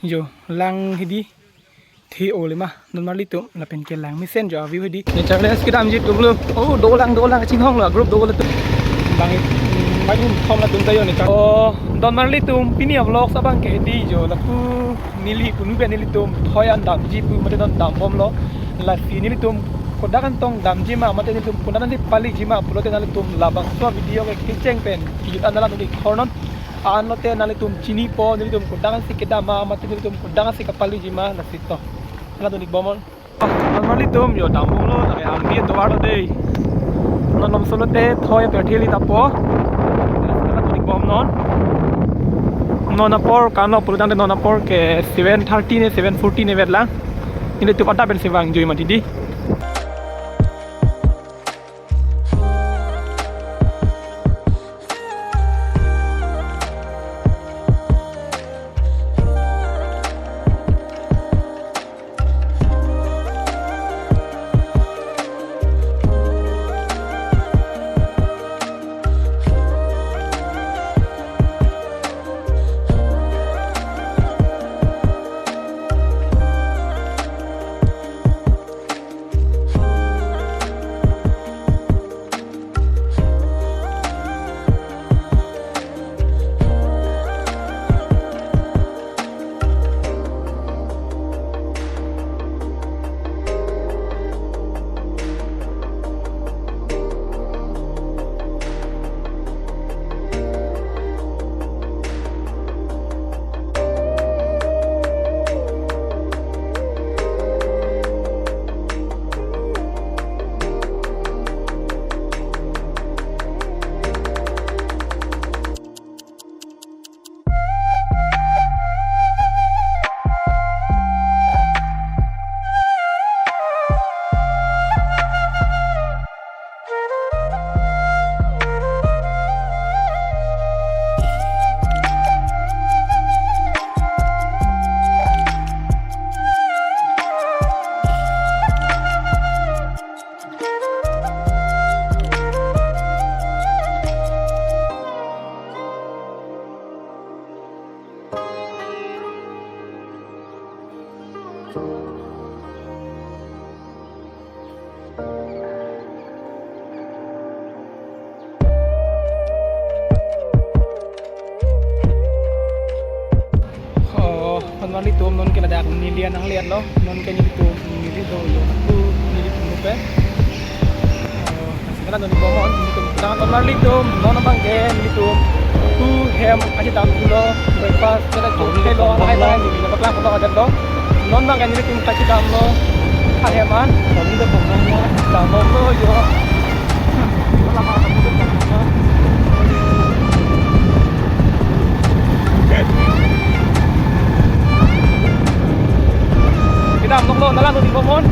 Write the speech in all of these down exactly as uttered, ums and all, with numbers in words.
Jo, lang hedi. Thi ole ma, don marlitum, lapen ke lang mesen jo a-view hedi. Nature kedamji atum lo. Oh, dolang, dolang, chinghong lo, group dolo atum. Bang, mm, bang thom latum tayo nature. Oh, don marlitum, pini a-vlog abang ke hedi jo, lapu neli punu pen nelitum thoi an damji pu mate don dambomlo. Lasi nelitum kodak an tong damji ma, mate nelitum kodak an si paliji ma pulote nanglitum labangso video ke kecheng pen kejut an nanglitum ik-thornon. Anlote nanglitum chinipo, nelitum kodak an si kedam ma, mate nelitum kodak an si kapaliji ma, lasi to. Nanglitum ikbomnon. Don marlitum, jo dambomlo, lake ambi atovar lo dei. Non lom solo te thoi per theli tapo. Nanglitum ikbomnon. Non apor kano pulutangte non apor ke seven thirty ne seven forty ne vetlang. Nelitum adap pensi vangjuji mati di. Oh, don marlitum, non ke ladak neli an nangli-etlo, non ke nelitum neli do jo, tu neli punu pen. Oh, sekarang don ikbomnon, nelitum, don marlitum, non abang ke nelitum tu hem aja dam pulo, breakfast, kita tu helo, hai bai, neli dapat lah, kalau ada do, non abang ke nelitum kachedamlo, ha hem an, kami dah pernah, damlo jo. Kedam noklo, nanglitum ikbomnon.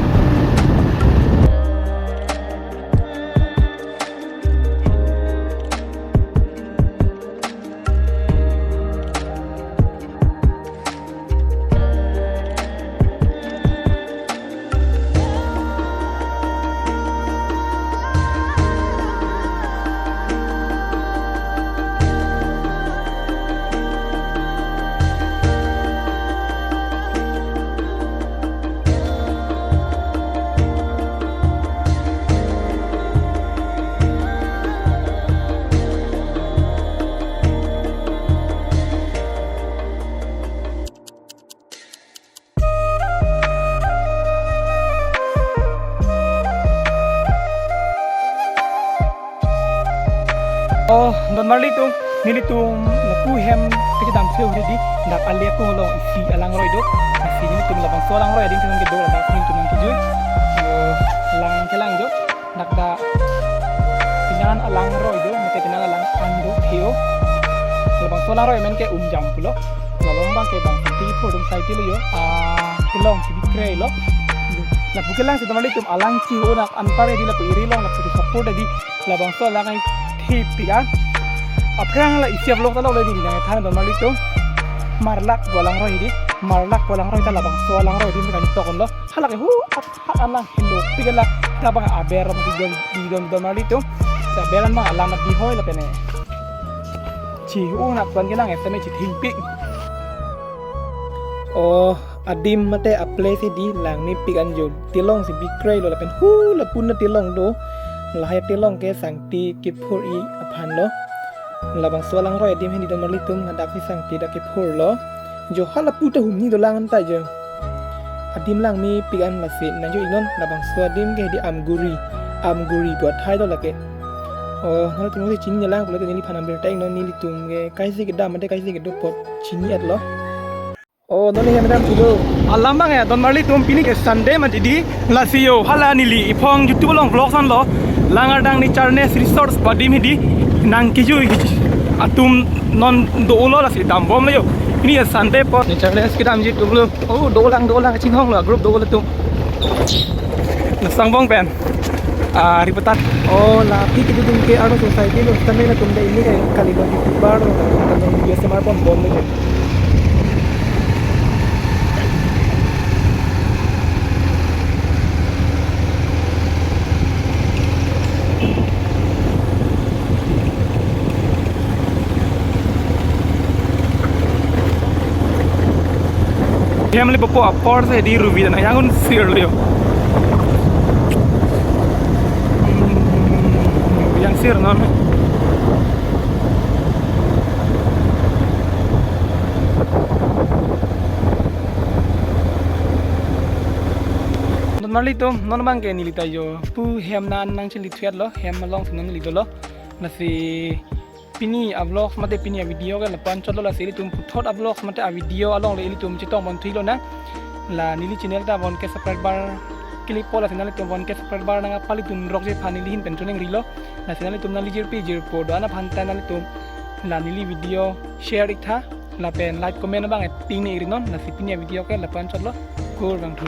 Oh, don marlitum, nelitum lapu hem kachedam si hedi, dak ali akung along isi alangroi do, isi nelitum labangso alangroi ading si nangkedo, ladak nelitum nangkejui. Oh, lang kelang jo. Dak dak penang alangroi do, mate penang alang an do, theo. Labangso alangroi amen ke Umjam pulo. Lalom abang ke bang three four dum side lo jo. Ah, kelong si dikre lo. Lapu kelang si don marlitum alang chi-o nak anpar di lapu iri along lapu support di labangso alang ai thipik an. Aphrang la isi a-vlog ta lo le di nangthan don marlitum. Marlak pu alangroi di. Marlak pu alangroi ta labangso alangroi di kan tokon lo. Halake hu ap Hat alang helo, pigala, tabang aber ram di don, di don, don marlitum. Sa aber an abang alam di hoi lapen e. Chi-o nak tuan kelang, eh, tame chithingpik. Oh, adim mate a-place hedi langmepik an jo. Tilong si bikrai lo lapen hu lapu na tilong do. Lahai tilong ke sangti kephur-i aphan lo. Labangso alangroi adim hedi donmarlitum, ladak si sangti dak kephur lo. Jo ha lapu ta humni dolang anta jo. Adim langmepik an lasi nangjo-iknon. Labangso adim ke hedi Amguri. Amguri pu athai do lake. Oh, nanglitum si chininelang pulote neliphan nang birta-iknon, nelitum ke kaise kedam mate kaise kedo apot chini-etlo. Oh, non hem dam chulo. Alam abang ya, donmarlitum, pini ke Sunday mati di. Lasi jo, hala neli iphong YouTube along vlog sanlo. Langardang Nature Nest Resort pu adim hedi. Nang kejui atum non dolo lasi dambomlo jo. Pini ke Sunday apot. Nature Nest kedamji atumlo. Oh, dolang, dolang, chinghonglo, group dolo atum. Nasangbong pen. Ah, reporter. Oh, la aphi kedodun ke Arlo Society lo, tame latum ta ili ke kalilo, YouTuber lo, tame video semar ponbomlo ke. Hem le popo apor si hedi ruvi dan yang un sir leo. Hmm, yang sir non. Donmarlitum, non abang ke neli ta jo pu hem an nangchingthitlo, hem alongsi non neli dolo. Lasi pini a-vlogs mate pini a-video ke lapu-an chotlo, lasi ilitum puthot a-vlogs mate a-video along le ilitum chetong ponthuilo na. La neli channel ta one K subscriber kelepo, lasi nanglitum one K subscriber nang apali dun rokji aphan neli ahin pen choningrilo. Lasi nanglitum nangli jirpi jirpo do-an aphan ta nanglitum la neli video share-iktha. Lapen like comment abang epingne iknon. Lasi pini a-video ke lapu-an chotlo. Kurvangthu.